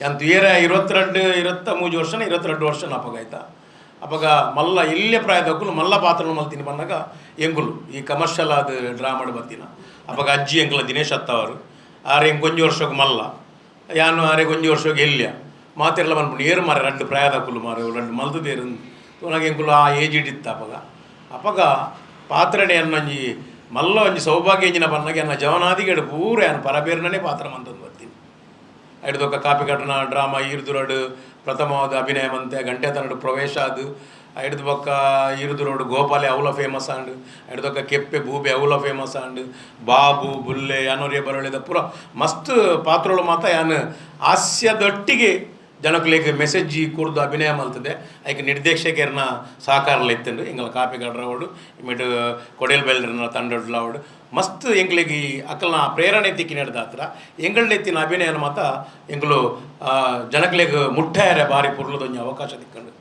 ಯಾನ್ ತೂಯೆರೆ 22, 23 ವರ್ಷನ, 22 ವರ್ಷನ ಅಪಗ ಆಯ್ತಾ. ಅಪಗ ಮಲ್ಲ ಎಲ್ಯ ಪ್ರಾಯದಕುಲು ಮಲ್ಲ ಪಾತ್ರನು ಮಲ್ತಿನ ಪನ್ನಗ ಎಂಕುಲು ಈ ಕಮರ್ಷಿಯಲ್ ಆದ್ ಡ್ರಾಮಾಡ್ ಬತ್ತಿನ. ಅಪಗ ಅಜ್ಜಿ ಎಂಕಲ ದಿನೇಶ್ ಅತ್ತವರು. ಆರ್ ಎಂಕ್ ಒಂಜಿ ವರ್ಷಗ್ ಮಲ್ಲ, ಯಾನ್ ಆರೆಗ್ ಒಂಜಿ ವರ್ಷಗ್ ಎಲ್ಯ. ಮಾತೆರ್ಲ ಪನ್ಪುಂಡು, ಏರ್ ಮಾರೆ ರಡ್ಡ್ ಪ್ರಾಯದಕುಲು ಮಾರೆ ರಡ್ಡ್ ಮಲ್ತುದೇರ್. ತೂನಗ ಎಂಕುಲು ಆ ಏಜಿಡ್ ಇತ್ತ ಅಪಗ. ಅಪಗ ಪಾತ್ರಡೆ ಎನ್ನೊಂಜಿ ಮಲ್ಲ ಒಂಜಿ ಸೌಭಾಗ್ಯ ಎಂಜಿನ ಪನ್ನಗ, ಎನ್ನ ಜವನಾದಿಗೆಡ್ ಪೂರ ಯಾನ್ ಪರಬೇರ್ನನೇ ಪಾತ್ರ ಮಂತೊಂದು ಬತ್ತೀನಿ. ಐಡ್ದೊಕ ಕಾಪಿ ಕಟ್ಟುನ ಡ್ರಾಮಾ ಈರ್ದುರಡ್ ಪ್ರಥಮವಾದ ಅಭಿನಯ ಮಂತೆ, ಗಂಟೆತನಡ್ ಪ್ರವೇಶ ಆದ್, ಐಡ್ದ್ ಬೊಕ್ಕ ಈರ್ದುರೋಡು ಗೋಪಾಲೆ ಅವ್ಲ ಫೇಮಸ್ ಆಂಡ್. ಐಡ್ದೊಕ ಕೆಪ್ಪೆ ಬೂಬೆ ಅವ್ಲ ಫೇಮಸ್ ಆಂಡ್. ಬಾಬು ಬುಲ್ಲೆ ಯಾನೊರಿಯ ಬರೊಳೆದ ಪೂರ ಮಸ್ತ್ ಪಾತ್ರೊಲು ಮಾತ ಯಾನ್ ಹಾಸ್ಯದೊಟ್ಟಿಗೆ ಜನಕುಲೆಗ್ ಮೆಸೇಜ್ ಕೊರ್ದು ಅಭಿನಯ ಮಲ್ತದೆ. ಐಕ್ ನಿರ್ದೇಶಕೆರ್ನ ಸಹಕಾರಲ ಇತ್ತುಂಡು. ಎಂಕಲ್ನ ಕಾಪಿ ಕಡ್ರವಡು ಇಮಿಟ್ ಕೊಡೇಲ್ ಬೈಲ್ರ್ನ ತಂಡೊಡ್ಲಾವಡ್ ಮಸ್ತ್ ಎಂಕ್ಲೆಗ್ ಈ ಅಕಲ್ನ ಪ್ರೇರಣೆ ತಿಕ್ಕಿನೆಡ್ದಾತ್ರ ಎಂಕಲ್ಡ ಇತ್ತಿನ ಅಭಿನಯನ ಮಾತ ಎಂಕುಲು ಜನಕ್ಲೆಗ್ ಮುಟ್ಟಾಯರೆ ಬಾರಿ ಪೊರ್ಲುದೊಂಜಿ ಅವಕಾಶ ತಿಕ್ಕಂಡು.